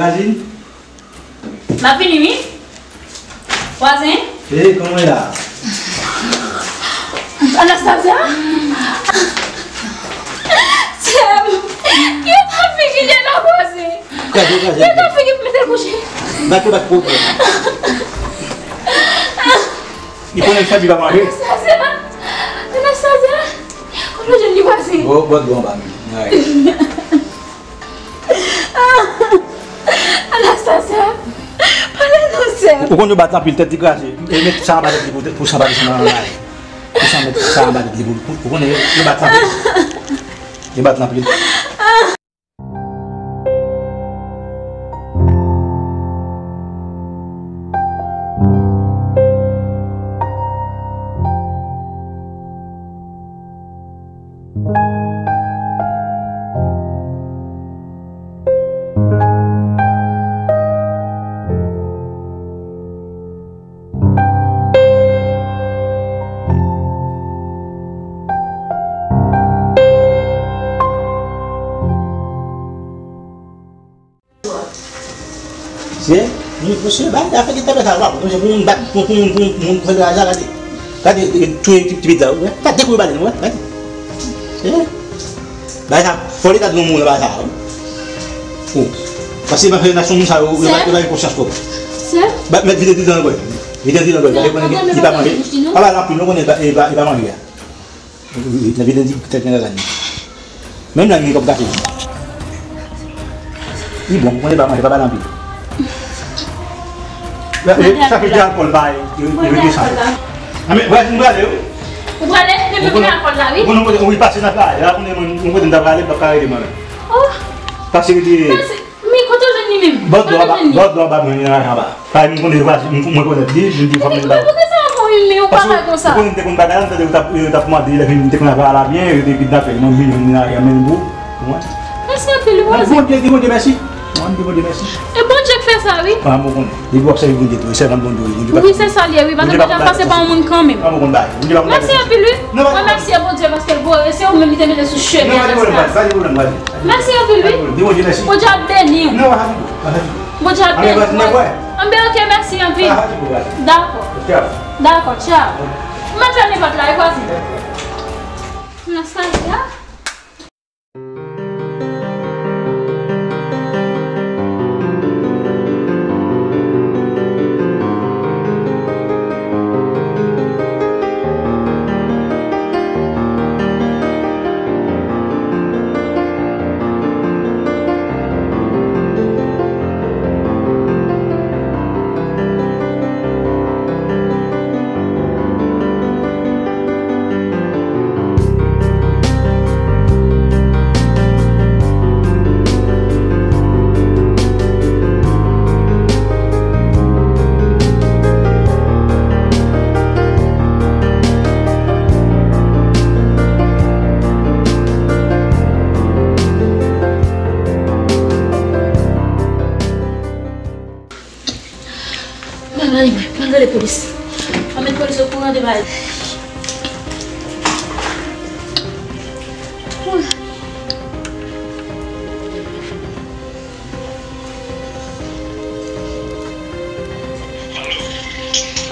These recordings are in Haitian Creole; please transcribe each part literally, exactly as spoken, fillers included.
Vwazin? M ap vini, wi. Vwazen? Hey, kòman w ye la? Anastasia? Sè m, gade figi l la, vwazen. Gade, gade, gade figi m, mete l kouche. Bat yo, bat yo. Li konnen sa li pa manje. Anastasia! Anastasia! Kote w jwenn li, vwazen? Bon, bon, bon, ba, men. Anastasia, pale non, sè m. Ou konn yo bat anpil, tèt li kraze. E met sa anba tèt li pou, pou sa pa desann nan lari. Pou sa met sa anba tèt li pou, pou, ou konnen yo, yo bat anpil. Yo bat anpil. Se, mesye, bay afè ki te fè sa, w ap, pou moun bat, pou, pou, pou, pou moun pran la, gade. Gade, e, touye ti, ti pit la, ou wè? Gade, dekouvri balen, ou wè? Gade. Se, bay sa, fò leta di nou moun la, bay sa, wi. O. Paske, paske nasyon moun sa yo, yo pa, yo pa gen konsyans twòp. Sè? Ba, met vide didan nan gòj. Vide didan nan gòj. Gade, konnen li pa manje. Pa ba l anpil, non, konnen li pa, li pa, li pa manje a. Wi, wi, nan vide di tèt nan grann. Menm la, li gen kòb gate. Li bon, mwen pa manje, pa ba l anpil. Sa ki di alkòl pa, e, e, e, redesan. A, men, vwazin, m prale, wi. Ou prale? Men mwen gen alkòl la, wi. Ou konnen kote, wi, pase nan kay la, konnen mwen, mwen kote m ta prale, m p ap ka rete mwen menm. Oh. Pase rete. Pase. Men kote w jwenn li menm? Bòdò a ba, bòdò a ba mwen nan anba. Paske m konnen, mwen konnen li, m di fò m vin ba ou. Men poukisa w ap fè yon men ou pa fè konsa? Paske ou konnen m te konn bagay la, m tande yo t ap, yo t ap mande, lè m te konn ap pale byen, yo te kidnape l, mwen vin jwenn li nan anmenn pou mwen. Mèsi anpil, wi. Bondye, di Bondye mèsi. Mwen di Bondye mèsi. E Bondye k fè sa, wi. A, mwen konnen. Depi w ap sèvi Bondye tou, e sèvant Bondye w ye, Bondye pa... Wi, se sa l ye, wi. Paske Bondye ap pase pa yon moun kanmenm. Mèsi anpil, wi. Mwen remèsye Bondye paske l bo, e se ou menm li te mete sou chemen. Mèsi anpil, wi. Bondye ap beni w. Bondye ap beni w. Anben, ok, mèsi anpil. Dakò. Dakò, tchao. Mwen fèmen pòt la, e vwazen. Anastasia. Mwen al rele, mwen al rele polis. Mwen met polis okouran de bagay.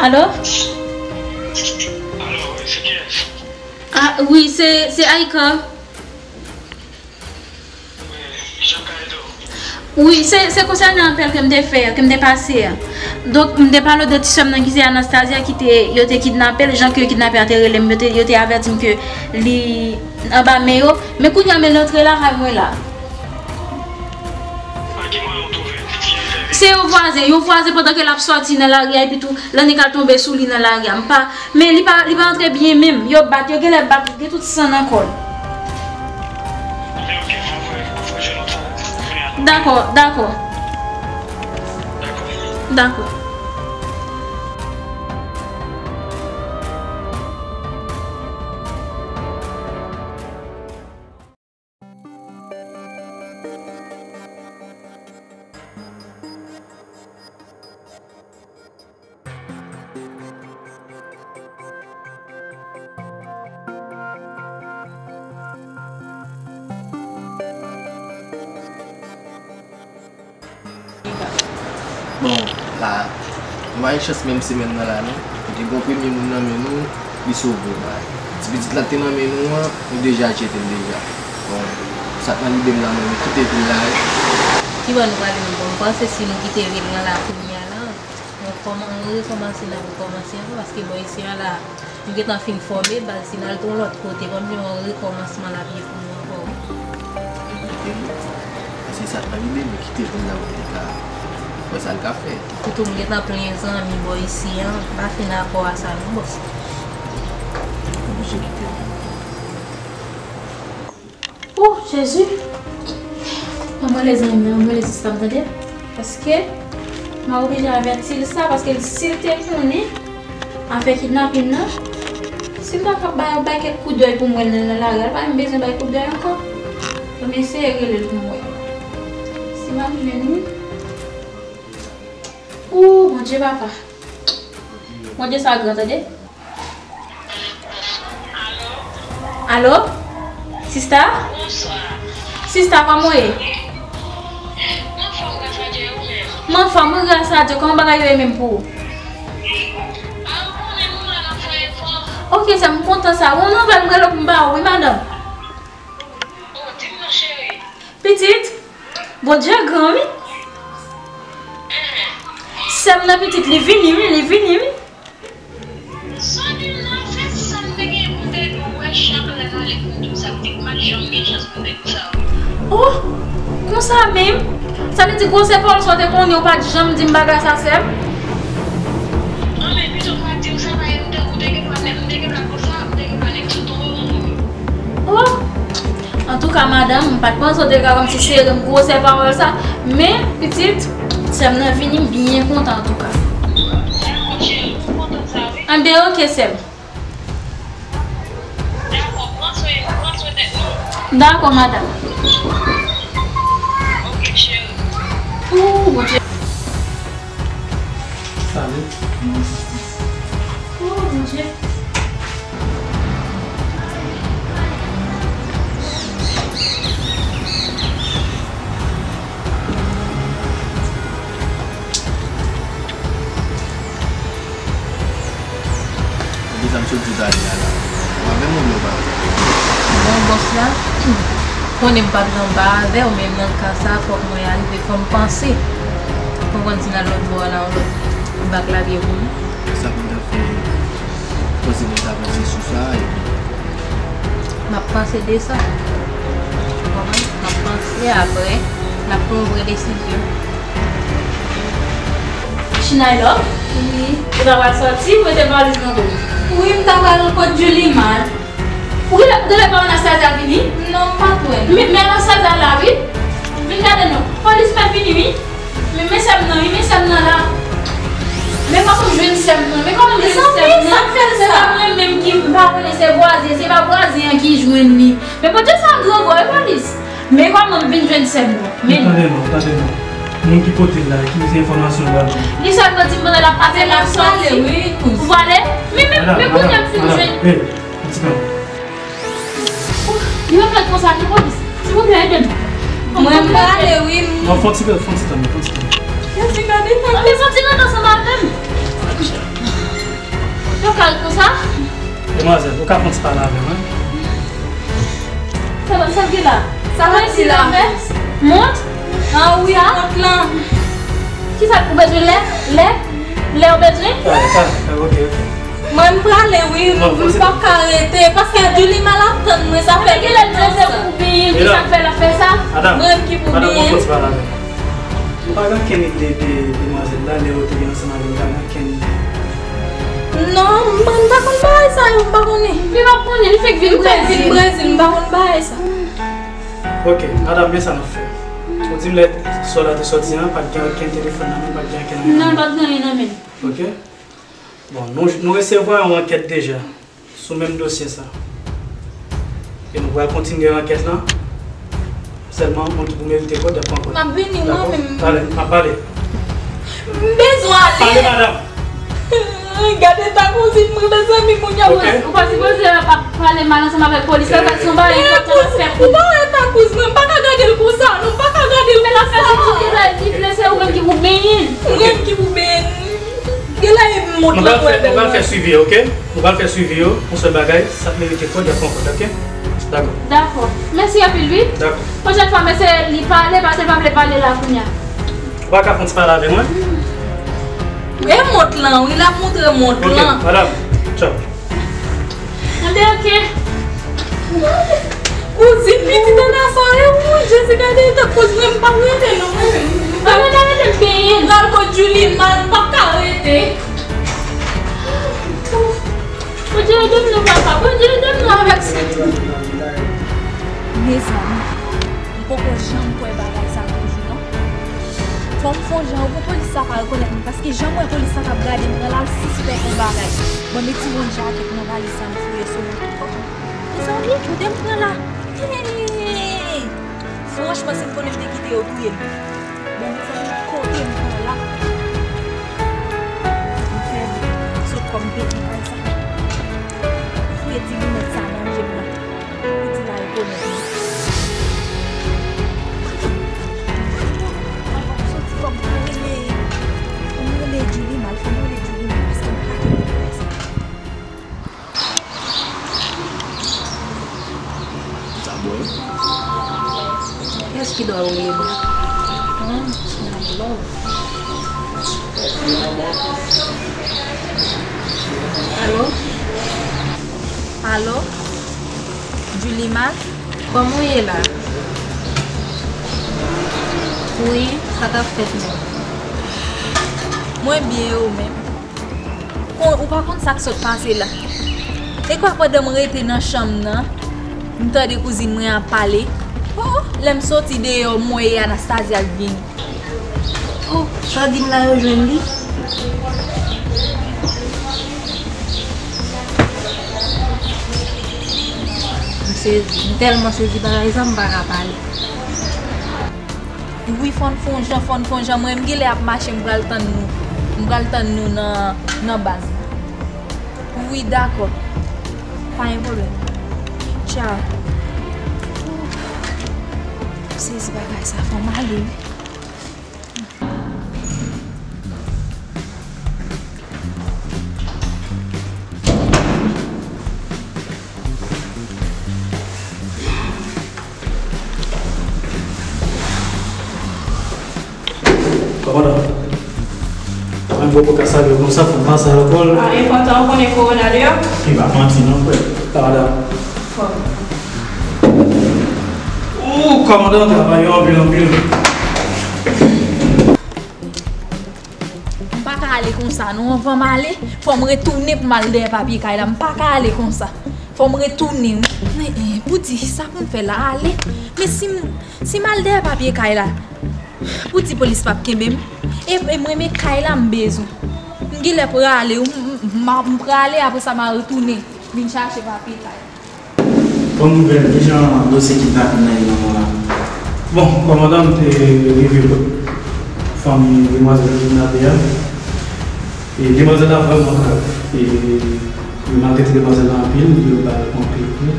Alo? Alo, wi, se kiyès? Ah, wi, se, se Aïka. Wi, se, se konsènan apèl ke m te fè a, ke m te pase a. Donk, m te pale w de ti sè m nan ki se Anastasia ki te, yo te kidnape l, jan ke kidnapè a te rele m, yo te, yo te avèti m ke li anba men yo. Men kounye a, men l antre lakay mwen la. Se yon vwazen, yon vwazen pandan ke l ap sòti nan lari a, epi tou, lannik al tonbe sou li nan lari a. M pa, men li pa, li pa antre byen menm. Yo bat, yo genlè bat li, gen tout san nan kò l. Dakò, dakò. Dakò. Bon, la, nou pa gen chans menm semèn nan la non. Nou te gen yon premye moun nan men nou, li sove nou. Ti pitit la k te nan men nou an, nou deja tcheke l deja. Bon, sa k nan lide m la, mwen, nou kite vil la wi. Ki bò nou prale menm? Bon, m panse si nou kite vil lan la kounye a la, nou kòman-, nou rekòmanse, n ap rekòmanse ankò, paske bò isi a la, nou gentan fin fòme baz, si n al yon lòt kote, kòm yon rekòmansman l ap ye pou nou ankò. Paske sa k nan lide m, kite moun nan pou li ka wè sa l ka fè. Sitou m gentan plen zanmi bò isi an, m pa fin dakò a sa non, bòs. Oblije kite l. Oh, Jezi! Ann rele zanmi m nan, ann rele sista m, tande? Paske, m a oblije avèti l sa, paske l, si l te konnen afè kidnapin nan, si l ta ka bay, bay kèk koudèy pou m wè l nan lari a, l pa menm bezwen bay koudèy ankò. Ban m eseye rele l pou m wè. Si m ap jwenn li. Oh, Bondye, papa. Bondye sa gran, tande? Alo? Sista? Sista, kòman w ye? M anfòm, gras a Dye, e ou menm? M anfòm, wi, gras a Dye. Kòman bagay yo ye menm pou ou? A, ou konnen nou la, n ap fè efò. Oke, sè m, m kontan sa. Yon nouvèl m rele w pou m ba ou, wi, madanm. Oh, di m non, cheri. Pitit, Bondye gran, wi. Sè m nan pitit, li vini, wi, li vini, wi. Sa di m nan, se sa m te gen pou m te di w, wè, chak lè m ale pou m di w sa, m te, m pa t janm gen chans pou m te di w sa. Oh, konsa menm? Sa vle di gwosè pawòl sa w te konnen, ou pa t janm di m bagay sa, sè m? Anben, pito m pa t di w sa, paske m te, ou te gen dwa, m te gen dwa konsa, m te gen dwa nèk sou tonbe yon moun. Oh! Antouka, madanm, m pa t panse w te ka kòmsi sere m gwosè pawòl sa, men, pitit, sè m nan vini, m byen kontan, antouka. Dakò, cheri, m kontan sa, wi. Anben, oke, sè m. Dakò, pran swen, pran swen tèt nou. Dakò, madanm. Oke, cheri. Ooh, Bondye. Salut. Oh, Bondye. Epi sa m sot di w talè a la. Ou pa menm wè m non, pa. Bon, bòs la, konnen m p ap janm pa avè w, men nan ka sa, fòk mwen arive, fò m panse. Konprann si n al lòt bò a la, yon lòt bak la vye pou nou. Sa pou m ta fè, panse pou m ta panse sou sa, epi. M ap panse de sa. Ou konprann? M ap panse, apre, n ap pran yon vrè desizyon. Chinay lò? Wi. Ou ta pral sòti, ou mete valiz nan do? Wi, m ta pral kot Djoulimar. Ou genlè, ou genlè pa wè Anastasia vini? Non, m pa t wè l. Men, men Anastasia la, wi. Vin gade non. Polis mèt vini, wi. Men, men sè m nan, wi, men sè m nan la. Men kòman m jwenn sè m nan? Men kòman m jwenn sè m nan? Mezanmi, sa k fè l sa? Se pa mwen menm ki, m pa konnen, se vwazen, se pa vwazen an ki jwenn li. Men Bondye sa gran vre, wi, polis. Men kòman m vin jwenn sè m nan? Men tande non, tande non. Moun ki pote l la, ki se enfòmasyon l ba nou? Li sèlman di m pandan l ap pase l ap sòti. Ou prale? Men, men, men kounye a m fin jwenn. Hey, yon ti kanpe. Li pa fè l konsa non, polis. Silvouplè, ede m. Mwen, m prale, wi. Non, fè yon ti kanpe, fè yon ti kanpe, fè yon ti kanpe. Mezanmi, gade tan. Mezanmi, gade ansanm avè m. Yo kal konsa? Demwazèl, ou ka fè yon ti pale avè m, wi? Sa, sa ki la? Sa pa ti la. Mont? Ah wi, mont lan. Kisa ou bezwen lè? Lè? Lè ou bezwen? Ah, ah, ah, ok, ok. Mwen, m prale, wi, m p ap ka rete, paske Djoulimar ap tann mwen, sa fè. Genlè l prese pou byen, kisa k fè l ap fè sa? Mwen ki pou byen. Madam, fè yon ti pale avè m. M pa gen okenn ide de demwazèl la, lè yo te gen ansanm avè m, m pa gen okenn ide. Non, m, m pa konn bagay sa yo, m pa konnen. Li pa konnen, li fèk vin Brezil. Li fèk vin Brezil, m pa konn bagay sa. Ok, madanm, men sa n ap fè. Ou di m lè sè w la te sòti an, pa t gen okenn telefòn nan men l, pa t gen okenn anyen nan men l. Non, pa t gen anyen nan men l. Ok. Bon, nou, nou resevwa yon ankèt deja. Sou menm dosye sa. E nou pral kontinye ankèt lan. Sèlman, moun ki pou merite kòd, y ap pran kòd. M ap vini, mwen menm. Dakò? Ale, m ap pale. M bezwen ale. Pale, madanm. Gade eta kouzin mwen, mezanmi, moun y ap. Ok. Ou pa sipoze ap pale mal ansanm avèk polis la, sa se yon bagay enpòtan l ap fè pou ou. Ou pa wè eta kouzin mwen, m pa ka gade l konsa, non, m pa ka gade Men l ap fè sou ti la, li vle se ou menm ki pou benyen l. Ou menm ki pou benyen l. Gen la e mont lan wè bèl. Nou pral fè swivi yo, oke? Nou pral fè swivi yo. Yon sèl bagay, sa k merite kòd, y ap pran kòd, oke? Dakò. Dakò. Mèsi anpil, wi. Dakò. Pwochèn fwa, mesye, li pale, paske l pa vle pale la kounye a. Ou pa ka fè yon ti pale avè mwen? E mont lan, wi, l ap montre mont lan. Oke, madam. Tchao. Tande, oke. Kouzin, pitit an asanble, wi, Jezi, gade, tan kouz mwen, m p ap rete, non. Mwen menm, m pa rete, m benyen. M pral kot Djouliman, m p ap ka rete. Bondye ede m non, papa, Bondye ede m non avèk sa. Mezanmi, m poko janm kwè bagay sa toujou, non. Fò m fè yon jan, pou polis sa pa rekonèt mwen, paske jan m wè polis sa t ap gade m nan la, l sispèk yon bagay. Bon, mete yon jakèt nan valiz sa, m fouye sou mwen. Mezanmi, kote m pran la? Hey! Franchman, si m konnen m te kite yo touye m. Bon, mezanmi, kote m pran la? M fè sot kòm pete kay sa. Fouye ti linèt sa nan je m nan. Pou di la rekonèt mwen. Soti kòm pou rele, pou rele Djouliman, pou rele Djouliman, paske m pa kite bagay sa. Sa bon, wi. Kiyès ki dwe rele mwen? An, ti nan love. Alo? Alo? Djouliman? Kòman w ye la? Wi, sa k ap fèt menm? Mwen byen, e ou menm? Kon, ou pa konn sa k sot pase la. E kwa pandan m rete nan chanm nan, m tande kouzin mwen ap pale. Oh, lè m soti deyò, m wè e Anastasia k vini. Oh, sa w di m la yo jwenn li? M sezi, m tèlman sezi bagay sa, m pa ka pale. Wi, fò n fè yon jan, fò n fè yon jan. Mwen, m genlè ap mache, m pral tann nou. M pral tann nou nan, nan baz la. Wi, dakò. Pa gen pwoblèm. Tchaw. Sezi bagay sa, fò m ale, wi. Kòmandan, mwen poko ka salye w konsa, fò m pase ankò. A, enpòtan, ou konnen kowona deyò? E pa manti non, frè. Kòmandan. Ou, kòmandan, travay yo anpil, anpil. M pa ka ale konsa non, anvan m ale, fò m retounen pou m al dèyè papye kay la, m pa ka ale konsa, fò m retounen wi. Men, eh, poudi sa pou m fè la, ale, men si m, si m al dèyè papye kay la, poudi polis p ap kenbe m, e, e mwen men kay la m bezwen, m genlè prale wi, m, m, m, m prale, apre sa m a retounen vin chache papye kay. Bon nouvèl, kijan dosye kidnapin nan ye nan mwen la? Bon, kòmandan, m te rive kot fanmi demwazèl ki kidnape a. E demwazèl la vrèman grav. E yo maltrete demwazèl la anpil, yo ba l anpil kou.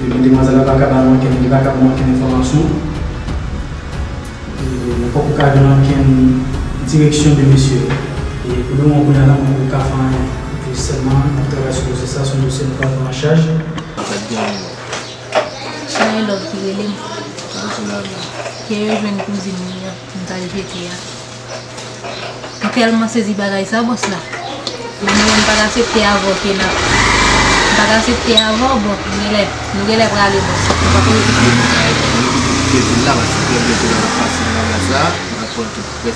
E men demwazèl la pa ka ba nou ankenn, li pa ka ba nou ankenn enfòmasyon. E nou poko ka jwenn ankenn direksyon de mesye yo. E pou lemoman kounye a la, nou poko ka fè anyen. Epi sèlman n ap travay sou dosye sa, se yon dosye nou pral pran an chaj. Sa e lòt ki rele m. Ke yo jwenn kouzin li an, m t al jete a. M tèlman sezi bagay sa, bòs la. Mwen menm, m pa ka aksepte avè w, Kena. M pa ka aksepte avè w, bon, nou genlè, nou genlè prale, bòs. Nou pa konn.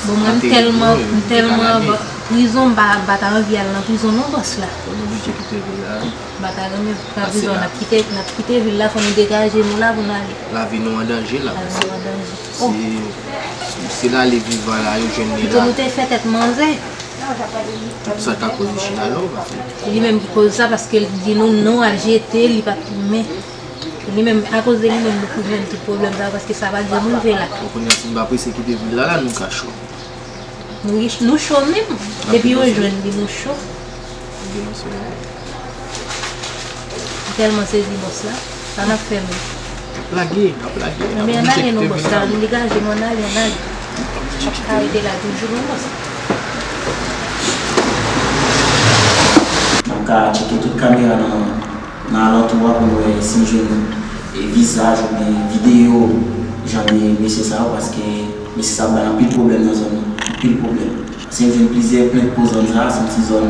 Bon, mwen, m tèlman, m tèlman, prizon, m pa, m pa ta anvi al nan prizon non, bòs la. M pa ta renmen pran prizon, n ap kite, n ap kite vil la, fò nou degaje nou la pou n ale. Lavi nou an danje la. Lavi nou an danje. Se, se lale vivan la, yo jwenn li la. Pito nou te fè tèt manzè. Sa ka koz li chita lòv, anfèt. Li menm ki koz sa, paske l di nou non, al jete, li pa t, men li menm, akoz de li menm, nou pou jwenn tout pwoblèm sa, paske sa pa janm rive la. Bon, kounye a, si n pa prese kite vil la, la, nou ka cho. Nou, nou cho menm. Depi yo jwenn li, nou cho. M tèlman sezi bòs la. Sa n ap fè menm? Lage, n ap lage, n ap enjekte vin nan. Anben, ann ale non, bòs la, nou degaje nou, ann ale, ann ale. N ap ka rete la toujou non, bòs. N ap ka tcheke tout kamera nan, nan alantou a pou n wè si n jwenn, e, vizaj oubyen videyo jan de mesye sa yo, paske mesye sa ap bay anpil pwoblèm nan zòn nan, anpil pwoblèm. Paske m jwenn plizyè plent pou zòn sa a, se yon ti zòn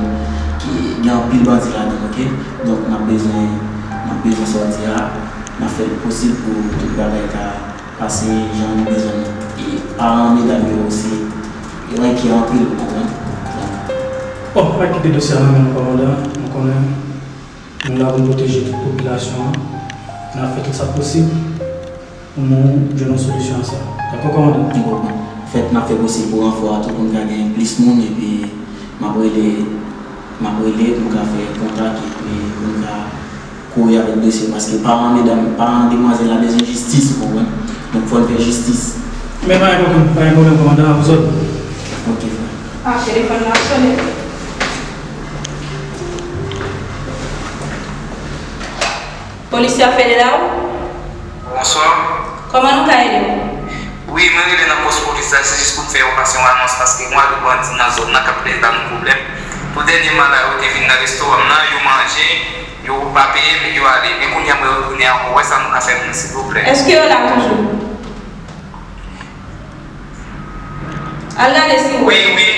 ki gen anpil bandi ladan l, oke? Donk, n ap bezwen, n ap bezwen sòti a, n ap fè l posib pou tout bagay ka pase jan nou bezwen l. E paran medam yo osi, yo enkyè anpil, ou konprann? Donk, bon, pa kite dosye a nan men nou, kòmandan. Nou konnen nou la pou n pwoteje tout popilasyon an. N ap fè tout sa k posib pou nou jwenn yon solisyon a sa. Dakò, kòmandan? M konprann. Anfèt, n ap fè posib pou ranfò a tou, pou n ka gen plis moun, epi m ap rele, m ap rele pou n ka fè kontak, epi pou n ka kouri avèk dosye, paske paran medam, paran demwazèl la bezwen jistis, ou konprann? Donk, fò n fè jistis. Men pa gen pwoblèm, pa gen pwoblèm, kòmandan, a vous ordres. Ok, frè. Ah, telefòn nan ap sonnen. Polisye a, Fede la ou? Bonswa. Kòman nou ka ede w? Wi, mwen rele nan pòs polis la, se jis pou m fè yon, pase yon anons, paske mwen gen bandi nan zòn nan k ap bay bann pwoblèm. Tou dènyèman la, yo te vin nan restoran m nan, yo manje, yo pa peye m, yo ale. Men kounye a, mwen retounen ankò, wè sa nou ka fè pou mwen, silvouplè. Èske yo la toujou? Al gade si w wè. Wi, wi.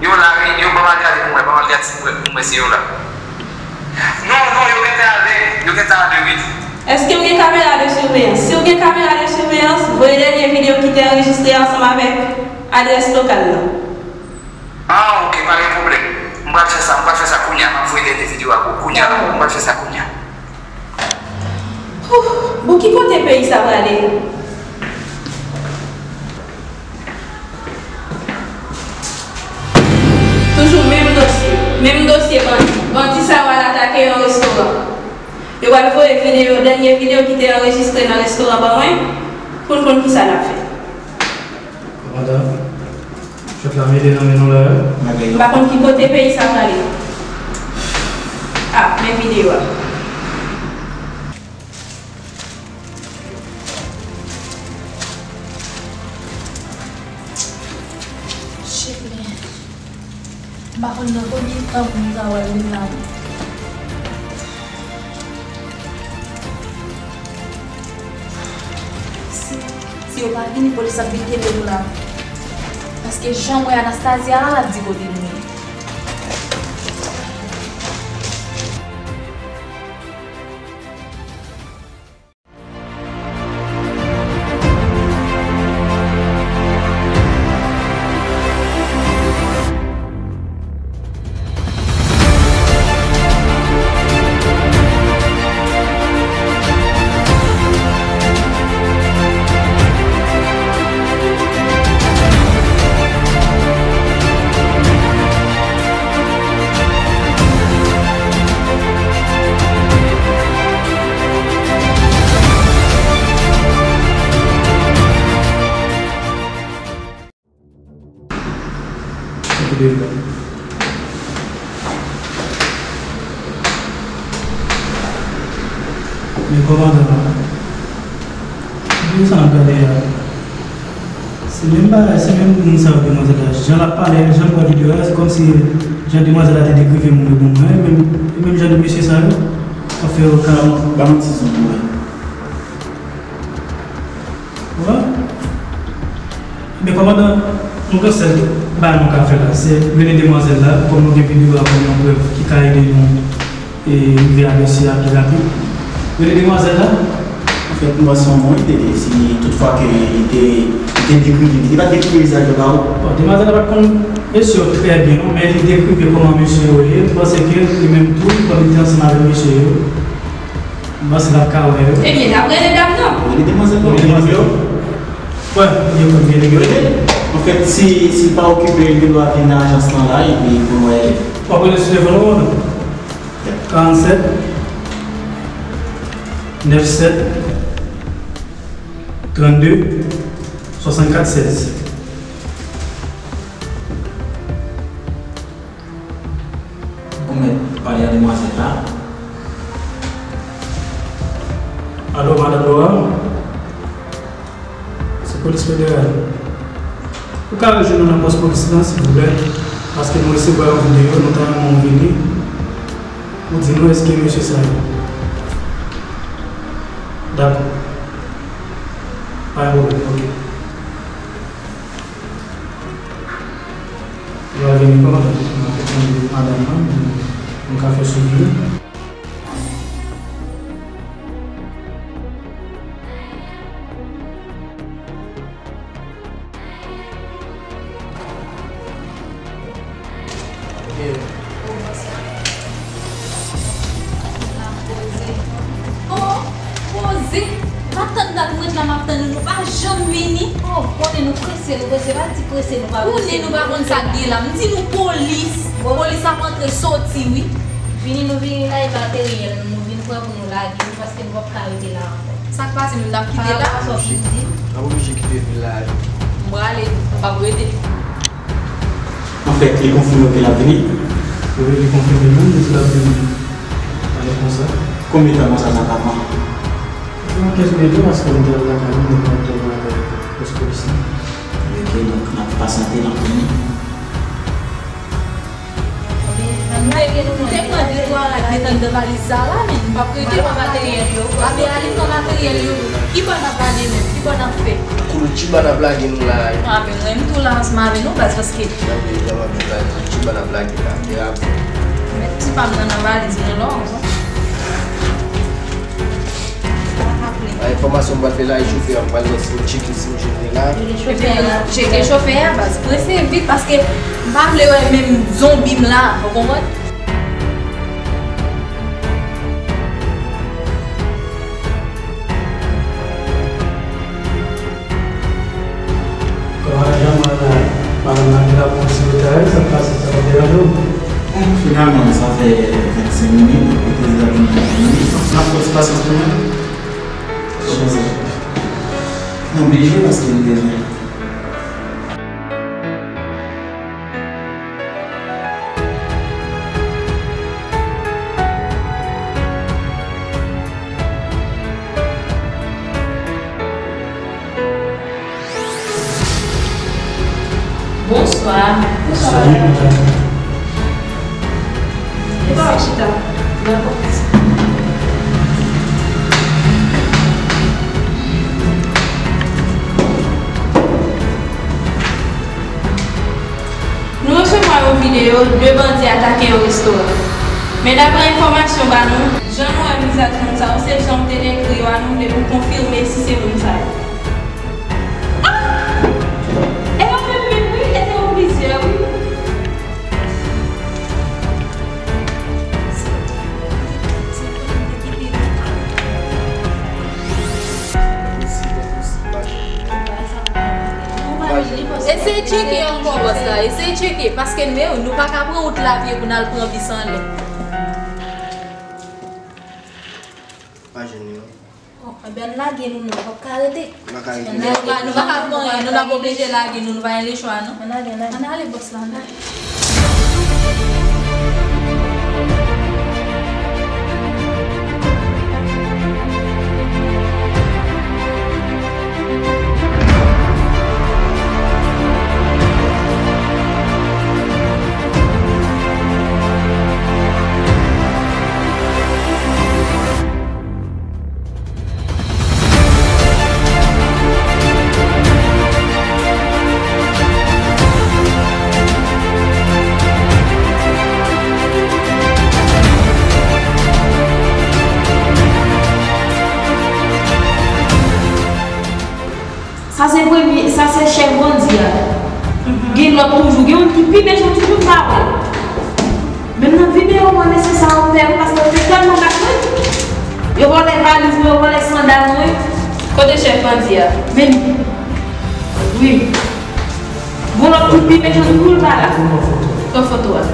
Yo la, wi. Yo, ban m al gade pou mwen, ban m al gade si m wè, pou mwen si yo la. Non, non, yo gentan ale. Yo gentan ale, wi. Èske w gen kamera de siveyans? Si w gen kamera de siveyans, voye dènye videyo ki te anrejistre ansanm avèk adrès lokal la. Ah, ok, pa gen pwoblèm. M pral fè sa, m pral fè sa kounye a. M ap voye dènye videyo a pou ou kounye a la. M pral fè sa kounye a. Huh, bon, ki kote peyi sa prale? Toujou menm dosye, menm dosye bandi. Bandi sa yo al atake yon restoran. Yo pral voye videyo, dènye videyo ki te anrejistre nan restoran ban mwen, pou n konn kisa n ap fè. Kòmandan, jwèt la mele nan men nou la. M pa konn ki kote peyi sa prale. Ah, men videyo a. Shit, man. M pa konn nan konbyen tan pou m ta wè moun la. Si, si yo pa vini, polis ap vin kenbe nou la. Paske jan m wè Anastasia a, l ap di kote nou ye. Men kòmandan, men sa n ap gade a. Se menm bagay, se menm moun sa yo, demwazèl la. Jan l ap pale, jan m wè videyo a, se kòmsi jan demwazèl la te dekrive moun yo pou mwen, e menm, e menm jan de mesye sa yo k ap fè yo kal. Ba m, ba m ti zoom pou wè. Wè. Men kòmandan, nou gen sèl bagay nou ka fè la, se rele demwazèl la, kòm nou gen videyo a kòm yon prèv ki ka ede nou e rive a mesye a pi rapid. Rele demwazèl la. Anfèt, m panse yon bon ide, si toutfwa ke li te, li te dekrive, li te pa dekrive vizaj yo ba ou. Bon, demwazèl la pa t konn mesye yo trè byen, non, men li dekrive kòman mesye yo ye. M panse ke li menm tou, kòm li te ansanm avèk mesye yo, m panse l ap ka wè yo. Ebyen, n ap rele dam nan. Rele demwazèl nan. Rele demwazèl. Wè, li konn gen nimewo. Anfèt, si, si l pa okipe, li gen dwa vin nan ajans lan la, epi pou n wè. W ap rele sou telefòn ou, non? Karannsèt, nèf sèt, trannde, swasannkat, sèz. Ou mèt pale a demwazèl la. Alo, madanm Laura? Se polis federal. Ou ka rejwenn nou nan pòs polis lan, silvouplè? Paske nou resevwa yon videyo, nou ta renmen w vini pou di nou èske mesye sa yo. Dakò. Pa gen pwoblèm, oke. Yo a vini kòmandan, m ap tann madanm nan, m ka fè swivi. Oh, poze. M ap tann dat mwen la, m ap tann nou, nou pa janm vini. Oh, konnen nou prese, nou prese, pa di prese, nou pa prese. Konnen nou pa konn sa k gen la. M di nou polis. Polis ap antre soti, wi. Vini, nou vini la, e materyèl nou, nou vin pran pou nou lage, wi, paske nou p ap ka rete la ankò. Sa k pase, nou t ap kite la? Sa w vin di? N ap oblije kite vil la, wi. M prale, m p ap rete. Anfèt, li konfime ke l ap vini. Wi, li konfime menm, li di l ap vini. Ale konsa. Konbyen tan konsa sa ka pran? Yon kenz minit, wi, paske m te al lakay mwen, mwen te al pale avèk pòs polis lan. Ok, donk n ap pasyante, n ap vini. Te pran de twa rad met anndan valiz sa la, men m p ap rete pran materyèl yo. Abe ale pran materyèl yo. Ki bò n ap ale menm? Ki bò n ap fè? Koulou, ki bò n ap lage nou la? A, men mwen menm tou la ansanm avè nou, baz, paske. Nan men, nan men, baz, ki bò n ap lage la? Te rapò. Met ti pa m nan, nan valiz mwen la, konsa. A, enfòmasyon m pral fè la, e chofè a, m pral wè si m tcheke si m jwenn li la. Chofè a, tcheke chofè a, baz, prese vit, paske m pa vle wè menm zonbi m la, ou konprann? Kòman jan mwen la, madanm nan ki la pou ti retay, sa k pase, sa pa deranje w? Bon, finalman, sa fè vennsenk minit, epi l ap vin trant minit, donk n ap fè ti pasyans pou mwen. N oblije paske n bezwen. Bonswa. Bonswa. Chita. Dakò. Nou resevwa yon videyo de bandi atake yon restoran. Men daprè enfòmasyon ba nou, jan nou wè vizaj moun sa yo, se jan w te dekri yo a, nou vle pou konfime si se moun sa yo. Ah! E yo menm menm wi, e se yo plizyè wi. Eseye tcheke ankò bòs la, eseye tcheke, paske nou menm, nou pa ka pran wout Lavye pou n al pran bis anlè. Pa jwenn li non. Bon, ebyen, ann lage nou, nou p ap ka rete. Nou pa ka rete. Nou pa, nou pa ka fè anyen, nou n ap oblije lage nou, nou pa gen lechwa, non. Ann ale, ann ale. Ann ale, bòs la, ann ale. Sa se premye, sa se chèf bandi a. Gen lòt toujou, gen youn ki pi mechan toujou m pa wè. Menm nan videyo mwen, mesye sa yo pè wi, paske yo te tèlman bat mwen. Yo vòlè valiz mwen, yo vòlè sandal mwen. Kote chèf bandi a? Men li. Wi. Gon lòt ki pi mechan toujou l pa la. Pran foto a.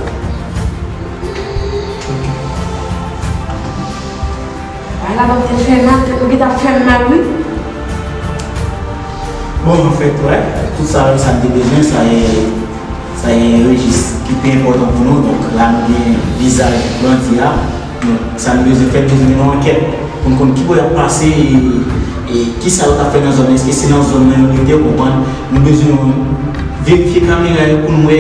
Bagay la pa t fè mal, tèt mwen gentan ap fè m mal wi. Bon, anfèt, wè, tout sa yo, sa n te bezwen, sa e, sa e rejis ki pi enpòtan pou nou. Donk, la, nou gen vizaj bandi a. Donk, sa nou bezwen fè, nou bezwen mennen yon ankèt. Pou n konn kibò y ap pase e, e kisa yo t ap fè nan zòn nan, èske se nan zòn nan yo rete, ou konprann? Nou bezwen verifye kamera yo pou n wè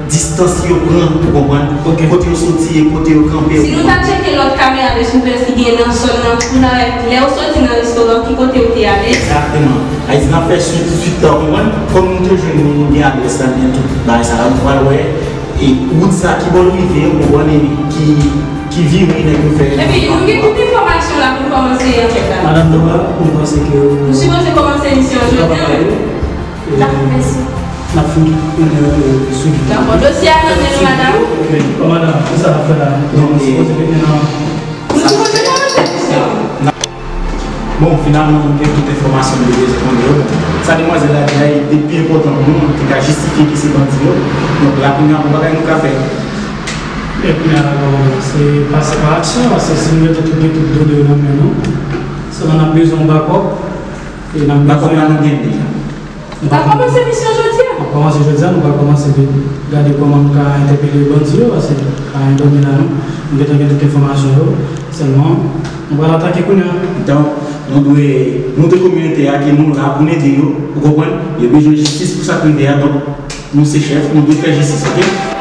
distans yo pran, ou konprann? Kote yo soti e kote yo kanpe. Si nou ta tcheke lòt kamera de souveyans ki gen nan zòn nan, pou n wè lè yo soti nan restoran, ki kote yo te ale. Egzakteman. Ayiti, n ap fè swit, swit la, ou konprann? Kòm nou te jwenn, nou gen adrès la, nou gen tout bagay sa la, nou pral wè e wout sa, kibò l rive, ou konprann, e ki, ki vire nèg yo fè. Epi nou gen tout enfòmasyon la pou n kòmanse ankèt la. Madanm Nora, mwen panse ke nou sipoze kòmanse misyon jodi a. Dakò, mèsi. N ap fin sou. Dakò, dosye a nan men nou, madanm. Ok, bon, madanm, kisa n ap fè la? Nou sipoze mete nan. Nou sipoze kòmanse misyon. Bon, finalman, nou gen tout enfòmasyon nou te bezwen konnen yo. Sa demwazèl la di a, li te pi enpòtan pou nou, nou te ka jistifye ki se bandi yo. Donk, la, kounye a, gon bagay nou ka fè. E kounye a, bon, se pase pa aksyon, paske si nou mete tout, gen tout done yo nan men nou, sèlman n ap bezwen yon bakòp, e n ap bezwen. Bakòp la, nou gen l deja. Nou pral kòmanse misyon jodi a. Nou pral kòmanse jodi a, nou pral kòmanse epi gade kòman nou ka entèpele bandi yo, paske pa gen dòmi la non. Nou gentan gen tout enfòmasyon yo, sèlman nou pral atake kounye a. Donk, nou dwe montre kominote a ke nou la pou n ede yo, ou konprann? Yo bezwen jistis pou sa k rive a, donk nou se chèf, nou dwe fè jistis, oke?